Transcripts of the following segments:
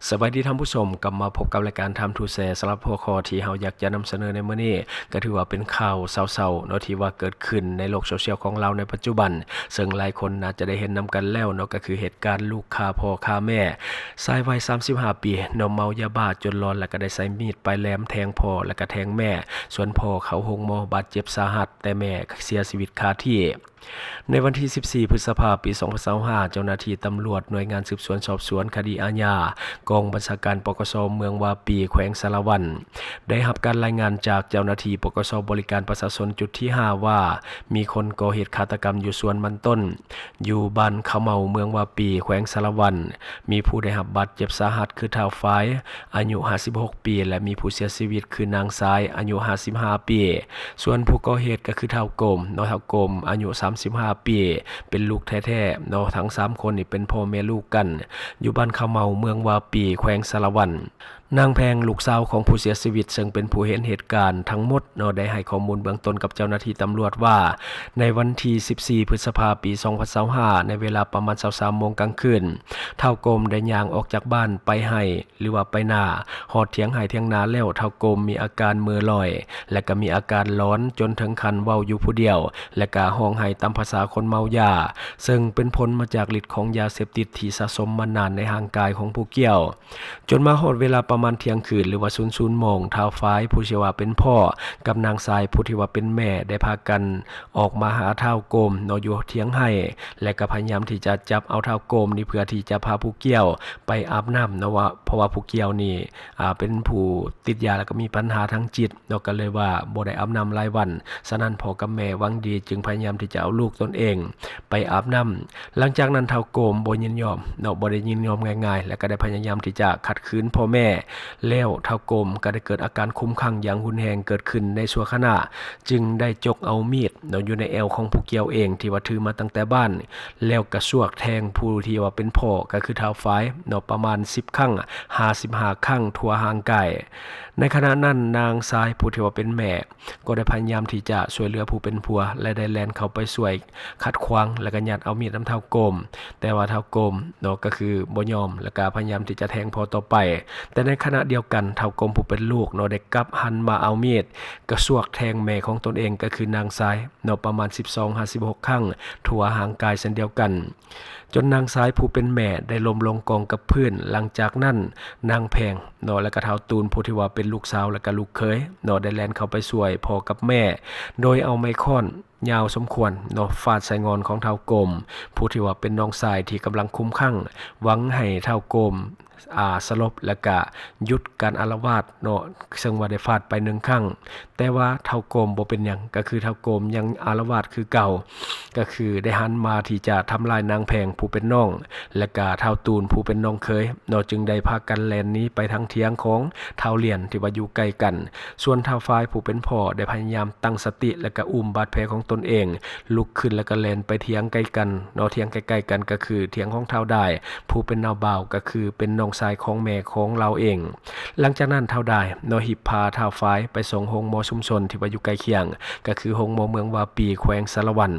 ສະບາຍດີທ່ານຜູ້ຊົມ, ກັບມາພົບກັບລາຍການ Time to Share ສຳລັບຫົວຂໍ້ທີ່ເຮົາຢາກຈະນຳສະເໜີໃນມື້ນີ້ ກໍຖືວ່າເປັນຂ່າວເສົ້າໆເນາະ ທີ່ວ່າເກີດຂຶ້ນໃນໂລກໂຊຊຽວຂອງລາວໃນປັດຈຸບັນ, ເຊິ່ງຫຼາຍຄົນໜ້າຈະໄດ້ເຫັນນຳກັນແລ້ວເນາະ, ກໍຄືເຫດການລູກຂ້າພໍ່ຂ້າແມ່. ຊາຍໄວສາມສິບຫ້າປີເນາະ ເມົາຢາບ້າຈົນຫຼອນ ແລ້ວກໍໄດ້ໃຊ້ມີດປາຍແຫຼມແທງພໍ່ ແລ້ວກໍແທງແມ່, ສ່ວນພໍ່ເຂົ້າໂຮງໝໍບາດເຈັບສາຫັດ, ແຕ່ແມ່ເສຍຊີວິດຄາທີ່. ໃນວັນທີສິບສີ່ ພຶດສະພາ ປີສອງພັນຊາວຫ້າ ເຈົ້າໜ້າທີ່ຕຳຫຼວດໜ່ວຍງານສືບສວນສອບສວນຄະດີອາຍາ ກອງບັນຊາການ ປກສ ເມືອງວາປີ ແຂວງສາລະວັນ ໄດ້ຮັບການລາຍງານຈາກເຈົ້າໜ້າທີ່ ປກສ ບໍລິການປະຊາຊົນຈຸດທີຫ້າ ວ່າ ມີຄົນກໍ່ເຫດຄາດຕະກຳຢູ່ສວນມັນຕົ້ນ ຢູ່ບ້ານຂະເມົາ ເມືອງວາປີ ແຂວງສາລະວັນ. ມີຜູ້ໄດ້ຮັບບາດເຈັບສາຫັດຄືທ້າວຝາຍ ອາຍຸຫ້າສິບຫົກປີ ແລະ ມີຜູ້ເສຍຊີວິດຄືນາງຊາຍ ອາຍຸຫ້າສິບຫ້າປີ. ສ່ວນຜູ້ກໍ່ເຫດກໍຄືທ້າວໂກມເນາະ, ທ້າວໂກມອາຍຸສາມສິບຫ້າປີ ເປັນລູກແທ້ໆເນາະ, ທັງສາມຄົນນີ້ເປັນພໍ່ແມ່ລູກກັນ ຢູ່ບ້ານຂະເມົາ ເມືອງວາປີ ແຂວງສາລະວັນ. ນາງແພງ ລູກສາວຂອງຜູ້ເສຍຊີວິດ ເຊິ່ງເປັນຜູ້ເຫັນເຫດການທັງໝົດເນາະ ໄດ້ໃຫ້ຂໍ້ມູນເບື້ອງຕົ້ນກັບເຈົ້າໜ້າທີ່ຕຳຫຼວດວ່າ ໃນວັນທີສິບສີ່ ພຶດສະພາ ປີສອງພັນຊາວຫ້າ ໃນເວລາປະມານຊາວສາມໂມງກາງຄືນ, ທ້າວໂກມໄດ້ຍ່າງອອກຈາກບ້ານໄປໄຮ່ ຫຼືວ່າໄປນາ, ຮອດຖຽງໄຮ່ຖຽງນາແລ້ວ ທ້າວໂກມມີອາການເມີລອຍ ແລະ ກໍມີອາການຫຼອນຈົນເຖິງຂັ້ນເວົ້າຢູ່ຜູ້ດຽວ ແລະ ກໍຮ້ອງໄຫ້ຕາມພາສາຄົນເມົາຢາ, ເຊິ່ງເປັນຜົນມາຈາກລິດຂອງຢາເສບຕິດທີ່ສະສົມມານານໃນຮ່າງກາຍຂອງຜູ້ກ່ຽວ. ຈົນມາຮອດເວລາປະມານທ່ຽງຄືນ ຫຼືວ່າ ສູນສູນໂມງ, ທ້າວຝາຍ ຜູ້ທີ່ວ່າເປັນພໍ່ ກັບນາງຊາຍ ຜູ້ທີ່ວ່າເປັນແມ່ ໄດ້ພາກັນອອກມາຫາທ້າວໂກມເນາະ ຢູ່ຖຽງໄຮ່ ແລະ ກໍພະຍາຍາມທີ່ຈະຈັບເອົາທ້າວໂກມນີ້ ເພື່ອທີ່ຈະພາຜູ້ກ່ຽວໄປອາບນ້ຳເນາະ ວ່າ ເພາະວ່າຜູ້ກ່ຽວນີ້ ອ່າ ເປັນຜູ້ຕິດຢາ ແລ້ວກໍມີບັນຫາທາງຈິດເນາະ, ກໍເລີຍວ່າບໍ່ໄດ້ອາບນ້ຳຫຼາຍວັນ. ສະນັ້ນ ພໍ່ກັບແມ່ຫວັງດີຈຶ່ງພະຍາຍາມທີ່ຈະເອົາລູກຕົນເອງໄປອາບນ້ຳ. ຫຼັງຈາກນັ້ນ ທ້າວໂກມບໍ່ຍິນຍອມເນາະ, ບໍ່ໄດ້ຍິນຍອມງ່າຍໆ ແລະ ກໍໄດ້ພະຍາຍາມທີ່ຈະຂັດຂືນພໍ່ແມ່. ແລ້ວທ້າວໂກມກໍໄດ້ເກີດອາການຄຸ້ມຄັ່ງຢ່າງຮຸນແຮງເກີດຂຶ້ນໃນຊົ່ວຂະນະ, ຈຶ່ງໄດ້ຈົກເອົາມີດເນາະ ຢູ່ໃນແອວຂອງຜູ້ກ່ຽວເອງ ທີ່ວ່າຖືມາຕັ້ງແຕ່ບ້ານ, ແລ້ວກະຊວກແທງຜູ້ທີ່ວ່າເປັນພໍ່ ກໍຄືທ້າວຝາຍເນາະ ປະມານສິບຄັ້ງ, ຫ້າສິບຫ້າຄັ້ງ ທົ່ວຮ່າງກາຍ. ໃນຂະນະນັ້ນ ນາງຊາຍຜູ້ທີ່ວ່າເປັນແມ່ ກໍໄດ້ພະຍາຍາມທີ່ຈະຊ່ວຍເຫຼືອຜູ້ເປັນຜົວ ແລະ ໄດ້ແລ່ນເຂົ້າໄປຊ່ວຍຂັດຂວາງ ແລ້ວກໍຍັດເອົາມີດນຳທ້າວໂກມ, ແຕ່ວ່າທ້າວໂກມເນາະ ກໍຄືບໍ່ຍອມ ແລ້ວກໍພະຍາຍາມທີ່ຈະແທງພໍ່ຕໍ່ໄປ. ແຕ່ໃນຂະນະດຽວກັນ ທ້າວໂກມຜູ້ເປັນລູກເນາະ ໄດ້ກັບຫັນມາເອົາມີດກະຊວກແທງແມ່ຂອງຕົນເອງ ກໍຄືນາງຊາຍເນາະ ປະມານສິບສອງຫາສິບຫົກຄັ້ງ ທົ່ວຮ່າງກາຍເຊັ່ນດຽວກັນ. ຈົນນາງຊາຍຜູ້ເປັນແມ່ໄດ້ລົ້ມລົງກອງກັບພື້ນ. ຫຼັງຈາກນັ້ນ ນາງແພງເນາະ ແລະກະທ້າວຕູນ ຜູ້ທີ່ວ່າເປັນລູກສາວ ແລະກະລູກເຂີຍເນາະ ໄດ້ແລ່ນເຂົ້າໄປຊ່ວຍພໍ່ກັບແມ່ ໂດຍເອົາໄມ້ຄ້ອນຍາວສົມຄວນເນາະ ຟາດໃສ່ງ່ອນຂອງທ້າວໂກມ ຜູ້ທີ່ວ່າເປັນນ້ອງຊາຍທີ່ກຳລັງຄຸ້ມຄັ່ງ ຫວັງໃຫ້ທ້າວໂກມ ອາ ສະຫຼົບ ແລະກະຢຸດການອາລະວາດເນາະ, ເຊິ່ງວ່າໄດ້ຟາດໄປໜຶ່ງຄັ້ງ. ແຕ່ວ່າທ້າວໂກມບໍ່ເປັນຫຍັງ, ກໍຄືທ້າວໂກມຍັງອາລະວາດຄືເກົ່າ, ກໍຄືໄດ້ຫັນມາທີ່ຈະທຳລາຍນາງແພງຜູ້ເປັນນ້ອງ ແລະກະທ້າວຕູນຜູ້ເປັນນ້ອງເຂີຍເນາະ, ຈຶ່ງໄດ້ພາກັນແລ່ນໜີໄປທາງຖຽງຂອງທ້າວຫຼຽນທີ່ວ່າຢູ່ໃກ້ກັນ. ສ່ວນທ້າວຝາຍຜູ້ເປັນພໍ່ໄດ້ພະຍາຍາມຕັ້ງສະຕິ ແລະກະອຸ້ມບາດແຜຂອງຕົນເອງ ລຸກຂຶ້ນ ແລະກະແລ່ນໄປຖຽງໃກ້ກັນເນາະ, ຖຽງໃກ້ໆກັນກໍຄືຖຽງຂອງທ້າວດາຍ ຜູ້ເປັນນ້າບ່າວ ກໍຄືເປັນນ້ອງຊາຍຂອງແມ່ຂອງລາວເອງ. ຫຼັງຈາກນັ້ນ ທ້າວດາຍເນາະ ຮີບພາທ້າວຝາຍໄປສົ່ງໂຮງໝໍຊຸມຊົນທີ່ວ່າຢູ່ໃກ້ຄຽງ ກໍຄືໂຮງໝໍເມືອງວາປີ ແຂວງສາລະວັນ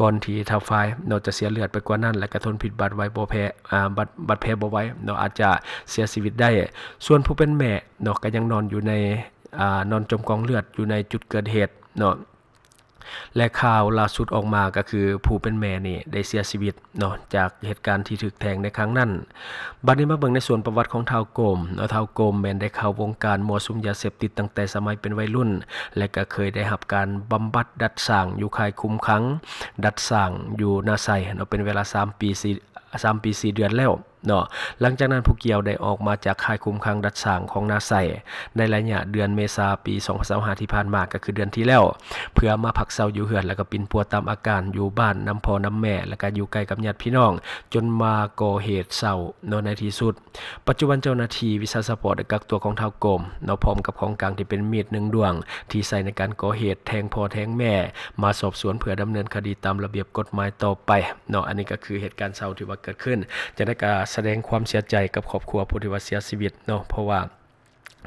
ກ່ອນທີ່ທ້າວຝາຍເນາະຈະເສຍເລືອດໄປກວ່ານັ້ນ ແລະກະທົນພິດບາດໄຫວບໍ່ແພ້ ອາ ບາດ ບາດແຜບໍ່ໄຫວເນາະ ອາດຈະເສຍຊີວິດໄດ້. ສ່ວນຜູ້ເປັນແມ່ເນາະ ກໍຍັງນອນຢູ່ໃນ ອາ ນອນຈົມກອງເລືອດຢູ່ໃນຈຸດເກີດເຫດເນາະ. ແລະຂ່າວລ່າສຸດອອກມາກໍຄືຜູ້ເປັນແມ່ນີ້ໄດ້ເສຍຊີວິດເນາະ ຈາກເຫດການທີ່ຖືກແທງໃນຄັ້ງນັ້ນ. ບັດນີ້ມາເບິ່ງໃນສ່ວນປະຫວັດຂອງທ້າວໂກມເນາະ. ທ້າວໂກມແມ່ນໄດ້ເຂົ້າວົງການມົ້ວສຸມຢາເສບຕິດຕັ້ງແຕ່ສະໄໝເປັນໄວລຸ້ນ ແລະກໍເຄີຍໄດ້ຮັບການບຳບັດດັດສ້າງຢູ່ຄ້າຍຄຸມຂັງດັດສ້າງຢູ່ນາໄຊເນາະ ເປັນເວລາສາມປີສີ່ ສາມປີສີ່ເດືອນແລ້ວ ເນາະ. ຫຼັງຈາກນັ້ນຜູ້ກ່ຽວໄດ້ອອກມາຈາກຄ້າຍຄຸມຂັງດັດສ້າງຂອງນາໄຊ ໃນໄລຍະເດືອນເມສາປີສອງພັນຊາວຫ້າທີ່ຜ່ານມາ ກໍຄືເດືອນທີ່ແລ້ວ ເພື່ອມາພັກເຊົາຢູ່ເຮືອນ ແລ້ວກໍປິ່ນປົວຕາມອາການຢູ່ບ້ານນຳພໍ່ນຳແມ່ ແລ້ວກໍຢູ່ໃກ້ກັບຍາດພີ່ນ້ອງ ຈົນມາກໍ່ເຫດເສົ້າເນາະໃນທີ່ສຸດ. ປັດຈຸບັນເຈົ້າໜ້າທີ່ວິຊາສະເພາະໄດ້ກັກຕົວຂອງທ້າວໂກມເນາະ ພ້ອມກັບຂອງກາງທີ່ເປັນມີດໜຶ່ງດ້ວງ ທີ່ໃຊ້ໃນການກໍ່ເຫດແທງພໍ່ແທງແມ່ ມາສອບສວນເພື່ອດຳເນີນຄະດີຕາມລະບຽບກົດໝາຍຕໍ່ໄປເນາະ. ອັນນີ້ກໍຄືເຫດການເສົ້າທີ່ວ່າເກີດຂຶ້ນ. ຈັ່ງໃດກໍສະແດງຄວາມເສຍໃຈກັບຄອບຄົວຜູ້ທີ່ວ່າເສຍຊີວິດເນາະ ເພາະວ່າ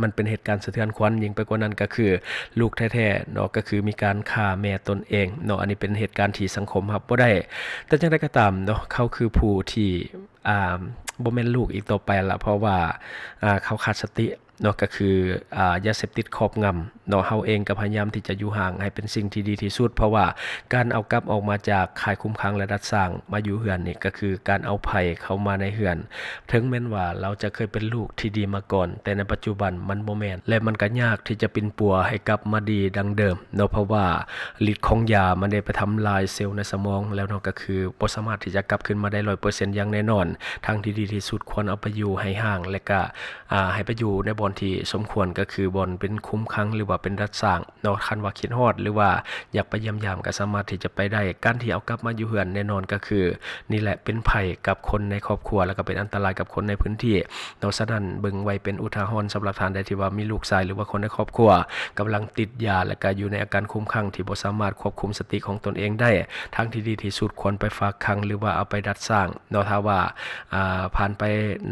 ມັນເປັນເຫດການສະເທືອນຂວັນ. ຍິ່ງໄປກວ່ານັ້ນກໍຄືລູກແທ້ໆເນາະ ກໍຄືມີການຂ້າແມ່ຕົນເອງເນາະ. ອັນນີ້ເປັນເຫດການທີ່ສັງຄົມຮັບບໍ່ໄດ້. ແຕ່ຈັ່ງໃດກໍຕາມເນາະ ເຂົາຄືຜູ້ທີ່ ອ່າ ບໍ່ແມ່ນລູກອີກຕໍ່ໄປລະ ເພາະວ່າ ອ່າ ເຂົາຂາດສະຕິເນາະ ກໍຄື ອ່າ ຢາເສບຕິດຄອບງຳເນາະ. ເຮົາເອງກໍພະຍາຍາມທີ່ຈະຢູ່ຫ່າງໃຫ້ເປັນສິ່ງທີ່ດີທີ່ສຸດ ເພາະວ່າການເອົາກັບອອກມາຈາກຄ້າຍຄຸມຂັງ ແລະ ດັດສ້າງມາຢູ່ເຮືອນນີ້ ກໍຄືການເອົາໄພເຂົ້າມາໃນເຮືອນ. ເຖິງແມ່ນວ່າລາວຈະເຄີຍເປັນລູກທີ່ດີມາກ່ອນ ແຕ່ໃນປັດຈຸບັນມັນບໍ່ແມ່ນ ແລະ ມັນກໍຍາກທີ່ຈະປິ່ນປົວໃຫ້ກັບມາດີດັ່ງເດີມເນາະ ເພາະວ່າລິດຂອງຢາມັນໄດ້ໄປທຳລາຍເຊວໃນສະໝອງແລ້ວເນາະ ກໍຄືບໍ່ສາມາດທີ່ຈະກັບຄືນມາໄດ້ຮ້ອຍເປີເຊັນຢ່າງແນ່ນອນ. ທາງທີ່ດີທີ່ສຸດຄວນເອົາໄປຢູ່ໃຫ້ຫ່າງ ແລະ ກະ ອ່າ ໃຫ້ໄປຢູ່ໃນບ່ອນທີ່ສົມຄວນ ກໍຄືບ່ອນເປັນຄຸມຂັງ ຫຼືວ່າເປັນດັດສ້າງເນາະ ຄັນວ່າຄິດຮອດ ຫຼືວ່າຢາກໄປຢ້ຽມຢາມ ກໍສາມາດທີ່ຈະໄປໄດ້. ການທີ່ເອົາກັບມາຢູ່ເຮືອນແນ່ນອນກໍຄື ນີ້ແຫຼະເປັນໄພກັບຄົນໃນຄອບຄົວ ແລ້ວກໍເປັນອັນຕະລາຍກັບຄົນໃນພື້ນທີ່ເນາະ. ສະນັ້ນເບິ່ງໄວ້ເປັນອຸທາຫອນສຳລັບທ່ານໃດທີ່ວ່າມີລູກຊາຍ ຫຼືວ່າຄົນໃນຄອບຄົວກຳລັງຕິດຢາ ແລ້ວກໍຢູ່ໃນອາການຄຸມຂັງທີ່ບໍ່ສາມາດຄວບຄຸມສະຕິຂອງຕົນເອງໄດ້. ທາງທີ່ດີທີ່ສຸດຄວນໄປຝາກຂັງ ຫຼືວ່າເອົາໄປດັດສ້າງເນາະ. ຖ້າວ່າ ອ່າ ຜ່ານໄປ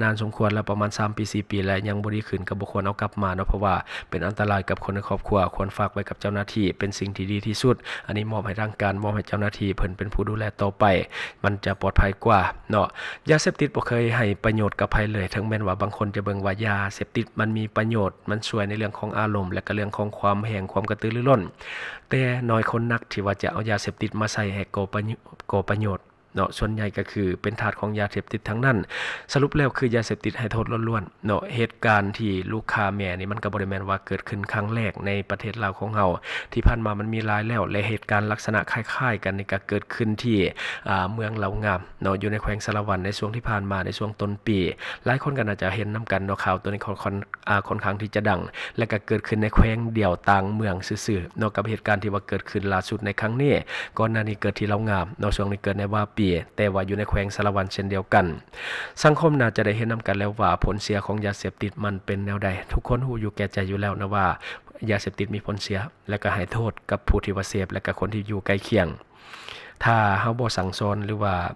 ນານສົມຄວນແລ້ວ ປະມານສາມປີ ສີ່ປີ ແລ້ວຍັງບໍ່ດີຂຶ້ນ ກໍບໍ່ຄວນເອົາກັບມາເນາະ ເພາະວ່າເປັນອັນຕະລາຍກັບຄົນໃນຄອບຄົວ. ຄວນຝາກໄວ້ກັບເຈົ້າໜ້າທີ່ເປັນສິ່ງທີ່ດີທີ່ສຸດ. ອັນນີ້ມອບໃຫ້ທາງການ ມອບໃຫ້ເຈົ້າໜ້າທີ່ເພິ່ນເປັນຜູ້ດູແລຕໍ່ໄປ ມັນຈະປອດໄພກວ່າເນາະ. ຢາເສບຕິດບໍ່ເຄີຍໃຫ້ປະໂຫຍດກັບໃຜເລີຍ. ເຖິງແມ່ນວ່າບາງຄົນຈະເບິ່ງວ່າຢາເສບຕິດມັນມີປະໂຫຍດ, ມັນຊ່ວຍໃນເລື່ອງຂອງອາລົມ ແລະ ກໍເລື່ອງຂອງຄວາມແຮງ, ຄວາມກະຕືລືລົ້ນ, ແຕ່ໜ້ອຍຄົນນັກທີ່ວ່າຈະເອົາຢາເສບຕິດມາໃຊ້ໃຫ້ກໍ່ປະໂຫຍ- ກໍ່ປະໂຫຍດເນາະ. ສ່ວນໃຫຍ່ກໍຄືເປັນທາດຂອງຢາເສບຕິດທັງນັ້ນ. ສະຫຼຸບແລ້ວຄືຢາເສບຕິດໃຫ້ໂທດລ້ວນໆເນາະ. ເຫດການທີ່ລູກຂ້າແມ່ນີ້ ມັນກໍບໍ່ໄດ້ແມ່ນວ່າເກີດຂຶ້ນຄັ້ງແລກໃນປະເທດລາວຂອງເຮົາ. ທີ່ຜ່ານມາມັນມີຫຼາຍແລ້ວ ແລະ ເຫດການລັກສະນະຄ້າຍໆກັນນີ້ກໍເກີດຂຶ້ນທີ່ ອ່າ ເມືອງເຫຼົ່າງາມເນາະ ຢູ່ໃນແຂວງສາລະວັນ ໃນຊ່ວງທີ່ຜ່ານມາ ໃນຊ່ວງຕົ້ນປີ. ຫຼາຍຄົນກໍໜ້າຈະເຫັນນຳກັນເນາະ ຂ່າວໂຕນີ້ຄ່ອນ- ອ່າ ຂ້ອນຂ້າງທີ່ຈະດັງ ແລະ ກໍເກີດຂຶ້ນໃນແຂວງດຽວຕ່າງເມືອງຊື່ໆເນາະ ກັບເຫດການທີ່ວ່າເກີດຂຶ້ນລ່າສຸດໃນຄັ້ງນີ້. ກ່ອນໜ້ານີ້ເກີດທີ່ເລົ່າງາມເນາະ ຊ່ວງນີ້ເກີດໃນວາປີ ແຕ່ວ່າຢູ່ໃນແຂວງສາລະວັນເຊັ່ນດຽວກັນ. ສັງຄົມໜ້າຈະໄດ້ເຫັນນຳກັນແລ້ວວ່າ ຜົນເສຍຂອງຢາເສບຕິດມັນເປັນແນວໃດ. ທຸກຄົນຮູ້ຢູ່ແກ່ໃຈຢູ່ແລ້ວນະວ່າ ຢາເສບຕິດມີຜົນເສຍ ແລະ ກໍໃຫ້ໂທດກັບຜູ້ທີ່ວ່າເສບ ແລະ ກໍຄົນທີ່ຢູ່ໃກ້ຄຽງ. ຖ້າເຮົາບໍ່ສັ່ງສອນ ຫຼືວ່າ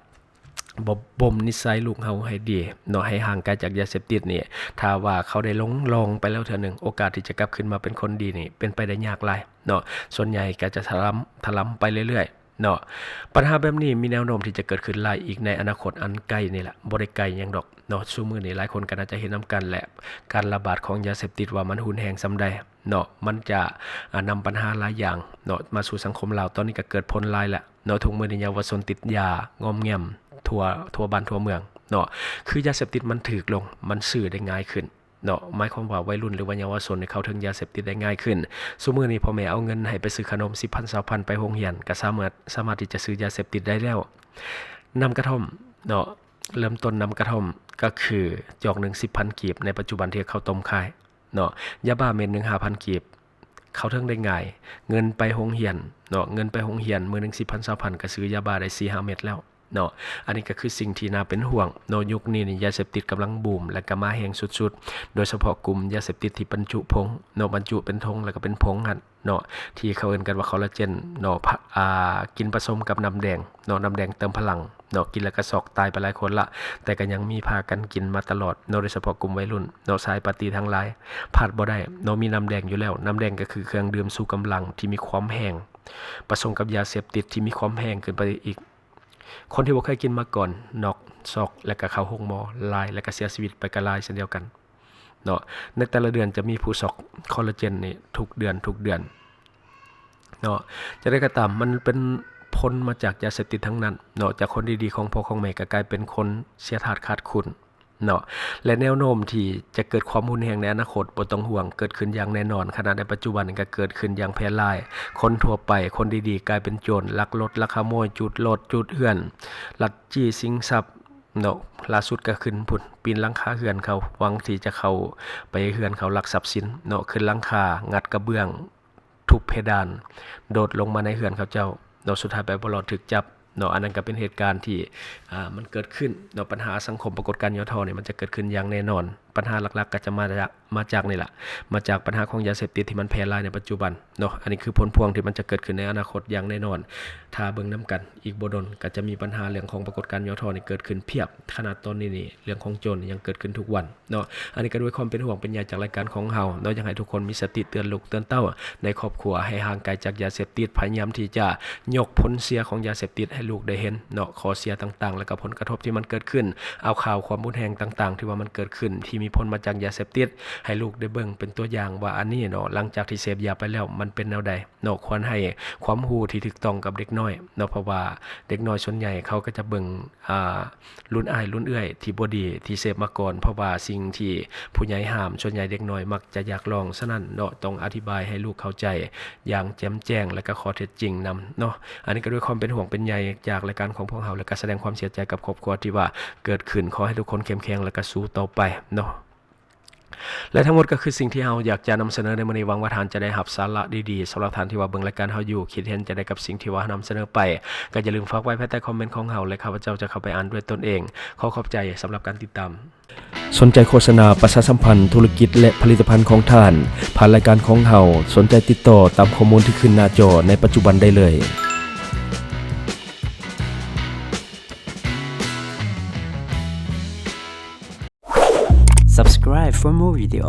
ບໍ່ບົ່ມນິໄສລູກເຮົາໃຫ້ດີເນາະ ໃຫ້ຫ່າງໄກຈາກຢາເສບຕິດນີ້ ຖ້າວ່າເຂົາໄດ້ຫຼົງລອງໄປແລ້ວເທື່ອໜຶ່ງ ໂອກາດທີ່ຈະກັບຄືນມາເປັນຄົນດີນີ້ເປັນໄປໄດ້ຍາກຫຼາຍເນາະ. ສ່ວນໃຫຍ່ກໍຈະຖະລຳ- ຖະລຳໄປເລື້ອຍໆເນາະ. ບັນຫາແບບນີ້ມີແນວໂນ້ມທີ່ຈະເກີດຂຶ້ນຫຼາຍອີກໃນອະນາຄົດອັນໃກ້ນີ້ແຫຼະ ບໍ່ໄດ້ໄກຫຍັງດອກເນາະ. ຊຸມື້ນີ້ຫຼາຍຄົນກໍໜ້າຈະເຫັນນຳກັນແຫຼະ ການລະບາດຂອງຢາເສບຕິດວ່າມັນຮຸນແຮງສ່ຳໃດເນາະ. ມັນຈະ ອ່າ ນຳບັນຫາຫຼາຍຢ່າງເນາະ ມາສູ່ສັງຄົມລາວ. ຕອນນີ້ກໍເກີດຜົນຫຼາຍແລ້ວ ເນາະ. ທຸກມື້ນີ້ເຍົາວະຊົນຕິດຢາງອມແງມທົ່ວ- ທົ່ວບ້ານທົ່ວເມືອງເນາະ. ຄືຢາເສບຕິດມັນຖືກລົງ ມັນຊື້ໄດ້ງ່າຍຂຶ້ນເນາະ. ໝາຍຄວາມວ່າໄວລຸ້ນ ຫຼືວ່າເຍົາວະຊົນນີ້ເຂົ້າເຖິງຢາເສບຕິດໄດ້ງ່າຍຂຶ້ນ. ຊຸມື້ນີ້ພໍ່ແມ່ເອົາເງິນໃຫ້ໄປຊື້ຂະໜົມສິບພັນ ຊາວພັນ ໄປໂຮງຮຽນ ກໍສາມາດ- ສາມາດທີ່ຈະຊື້ຢາເສບຕິດໄດ້ແລ້ວ. ນ້ຳກະທ່ອມເນາະ ເລີ່ມຕົ້ນນ້ຳກະທ່ອມກໍຄືຈອກໜຶ່ງສິບພັນກີບ ໃນປັດຈຸບັນທີ່ເຂົາຕົ້ມຂາຍ ເນາະ. ຢາບ້າເມັດໜຶ່ງຫ້າພັນກີບ ເຂົ້າເຖິງໄດ້ງ່າຍ. ເງິນໄປໂຮງຮຽນເນາະ ເງິນໄປໂຮງຮຽນມື້ໜຶ່ງສິບພັນ ຊາວພັນ ກໍຊື້ຢາບ້າໄດ້ສີ່ຫ້າເມັດແລ້ວເນາະ. ອັນນີ້ກໍຄືສິ່ງທີ່ໜ້າເປັນຫ່ວງເນາະ. ຍຸກນີ້ນີ້ຢາເສບຕິດກຳລັງບູມ ແລະ ກໍມາແຮງສຸດໆ ໂດຍສະເພາະກຸ່ມຢາເສບຕິດທີ່ບັນຈຸຜົງເນາະ ບັນຈຸເປັນຖົງ ແລ້ວກໍເປັນຜົງຫັ້ນເນາະ ທີ່ເຂົາເອີ້ນກັນວ່າຄໍລາເຈນເນາະ ພະ- ອ່າ ກິນປະສົມກັບນ້ຳແດງເນາະ ນ້ຳແດງເຕີມພະລັງ ເນາະ ກິນແລ້ວກໍຊັອກຕາຍໄປຫຼາຍຄົນລະ ແຕ່ກໍຍັງມີພາກັນກິນມາຕະຫຼອດເນາະ ໂດຍສະເພາະກຸ່ມໄວລຸ້ນເນາະ ສາຍປາຕີທັງຫຼາຍ ພາດບໍ່ໄດ້ເນາະ ມີນ້ຳແດງຢູ່ແລ້ວ. ນ້ຳແດງກໍຄືເຄື່ອງດື່ມຊູກຳລັງທີ່ມີຄວາມແຮງ ປະສົມກັບຢາເສບຕິດທີ່ມີຄວາມແຮງຂຶ້ນໄປອີກ. ຄົນທີ່ບໍ່ເຄີຍກິນມາກ່ອນ ນອກ ຊັອກ ແລ້ວກໍເຂົ້າໂຮງໝໍຫຼາຍ ແລ້ວກໍເສຍຊີວິດໄປກໍຫຼາຍເຊັ່ນດຽວກັນເນາະ. ໃນແຕ່ລະເດືອນຈະມີຜູ້ຊັອກຄໍລາເຈນນີ້ທຸກເດືອນ ທຸກເດືອນ ເນາະ. ຈັ່ງໃດກໍຕາມ ມັນເປັນຜົນມາຈາກຢາເສບຕິດທັງນັ້ນເນາະ ຈາກຄົນດີໆຂອງພໍ່ຂອງແມ່ກໍກາຍເປັນຄົນເສຍທາດຂາດຄຸນເນາະ ແລະ ແນວໂນ້ມທີ່ຈະເກີດຄວາມຮຸນແຮງໃນອະນາຄົດບໍ່ຕ້ອງຫ່ວງ ເກີດຂຶ້ນຢ່າງແນ່ນອນ. ຂະນະໃນປັດຈຸບັນນີ້ກໍເກີດຂຶ້ນຢ່າງແຜ່ຫຼາຍ ຄົນທົ່ວໄປ ຄົນດີໆກາຍເປັນໂຈນ ລັກລົດ ລັກຂະໂມຍ ຈູດລົດ ຈູດເຮືອນ ລັກຈີ້ຊິງຊັບ ເນາະ. ລ່າສຸດກໍຂຶ້ນພຸ້ນ ປີນຫຼັງຄາເຮືອນເຂົາ ຫວັງທີ່ຈະເຂົ້າໄປເຮືອນເຂົາ ລັກຊັບສິນເນາະ ຂຶ້ນຫຼັງຄາ ງັດກະເບື້ອງ ທຸບເພດານ ໂດດລົງມາໃນເຮືອນເຂົາເຈົ້າເນາະ. ສຸດທ້າຍໄປບໍ່ລອດ ຖືກຈັບ ເນາະ. ອັນນັ້ນກໍເປັນເຫດການທີ່ ອ່າ ມັນເກີດຂຶ້ນເນາະ. ບັນຫາສັງຄົມປາກົດການຫຍໍ້ທໍ້ນີ້ ມັນຈະເກີດຂຶ້ນຢ່າງແນ່ນອນ. ບັນຫາຫຼັກໆກໍຈະມາຈາກ ມາຈາກນີ້ລະ ມາຈາກບັນຫາຂອງຢາເສບຕິດທີ່ມັນແຜ່ຫຼາຍໃນປັດຈຸບັນເນາະ. ອັນນີ້ຄືຜົນພວງທີ່ມັນຈະເກີດຂຶ້ນໃນອະນາຄົດຢ່າງແນ່ນອນ. ຖ້າເບິ່ງນຳກັນອີກບໍ່ດົນ ກໍຈະມີບັນຫາເລື່ອງຂອງປາກົດການຫຍໍ້ທໍ້ນີ້ເກີດຂຶ້ນພຽບ. ຂະໜາດຕອນນີ້ນີ້ ເລື່ອງຂອງໂຈນຍັງເກີດຂຶ້ນທຸກວັນເນາະ. ອັນນີ້ກໍດ້ວຍຄວາມເປັນຫ່ວງເປັນໃຍຈາກລາຍການຂອງເຮົາເນາະ, ຢາກໃຫ້ທຸກຄົນມີສະຕິເຕືອນລູກເຕືອນເຕົ້າໃນຄອບຄົວ ໃຫ້ຫ່າງໄກຈາກຢາເສບຕິດ, ພະຍາຍາມທີ່ຈະຍົກຜົນເສຍຂອງຢາເສບຕິດໃຫ້ລູກໄດ້ເຫັນເນາະ, ຂໍ້ເສຍຕ່າງໆ ແລະກໍຜົນກະທົບທີ່ມັນເກີດຂຶ້ນ. ເອົາຂ່າວຄວາມຮຸນແຮງຕ່າງໆ ທີ່ວ່າມັນເກີດຂຶ້ນ ທີ່ມີຜົນມາຈາກຢາເສບຕິດ ໃຫ້ລູກໄດ້ເບິ່ງເປັນຕົວຢ່າງວ່າ ອັນນີ້ເນາະ ຫຼັງຈາກທີ່ເສບຢາໄປແລ້ວມັນເປັນແນວໃດເນາະ. ຄວນໃຫ້ຄວາມຮູ້ທີ່ຖືກຕ້ອງກັບເດັກນ້ອຍເນາະ, ເພາະວ່າເດັກນ້ອຍສ່ວນໃຫຍ່ເຂົາກໍຈະເບິ່ງ ອ່າ ລຸ້ນອ້າຍລຸ້ນເອື້ອຍທີ່ບໍ່ດີທີ່ເສບມາກ່ອນ, ເພາະວ່າສິ່ງທີ່ຜູ້ໃຫຍ່ຫ້າມ ສ່ວນໃຫຍ່ເດັກນ້ອຍມັກຈະຢາກລອງ. ສະນັ້ນເນາະ ຕ້ອງອະທິບາຍໃຫ້ລູກເຂົ້າໃຈຢ່າງແຈ່ມແຈ້ງ ແລະກໍຂໍ້ເທັດຈິງນຳເນາະ. ອັນນີ້ກໍດ້ວຍຄວາມເປັນຫ່ວງເປັນໃຍຈາກລາຍການຂອງພວກເຮົາ ແລະກໍສະແດງຄວາມເສຍໃຈກັບຄອບຄົວທີ່ວ່າເກີດຂຶ້ນ. ຂໍໃຫ້ທຸກຄົນເຂັ້ມແຂງ ແລະກໍສູ້ຕໍ່ໄປເນາະ. ແລະທັງໝົດກໍຄືສິ່ງທີ່ເຮົາຢາກຈະນຳສະເໜີໃນມື້ນີ້. ຫວັງວ່າທ່ານຈະໄດ້ຮັບສາລະດີໆ. ສຳລັບທ່ານທີ່ວ່າເບິ່ງລາຍການເຮົາຢູ່ ຄິດເຫັນຈັ່ງໃດກັບສິ່ງທີ່ວ່າເຮົານຳສະເໜີໄປ ກໍຢ່າລືມຝາກໄວ້ພາຍໃຕ້ຄອມເມັນຂອງເຮົາ ແລະຂ້າພະເຈົ້າຈະເຂົ້າໄປອ່ານດ້ວຍຕົນເອງ. ຂໍຂອບໃຈສຳລັບການຕິດຕາມ. ສົນໃຈໂຄສະນາ, ປະຊາສຳພັນທຸລະກິດ ແລະຜະລິດຕະພັນຂອງທ່ານ ຜ່ານລາຍການຂອງເຮົາ, ສົນໃຈຕິດຕໍ່ຕາມຂໍ້ມູນທີ່ຂຶ້ນໜ້າຈໍໃນປັດຈຸບັນໄດ້ເລີຍ. Subscribe for more video.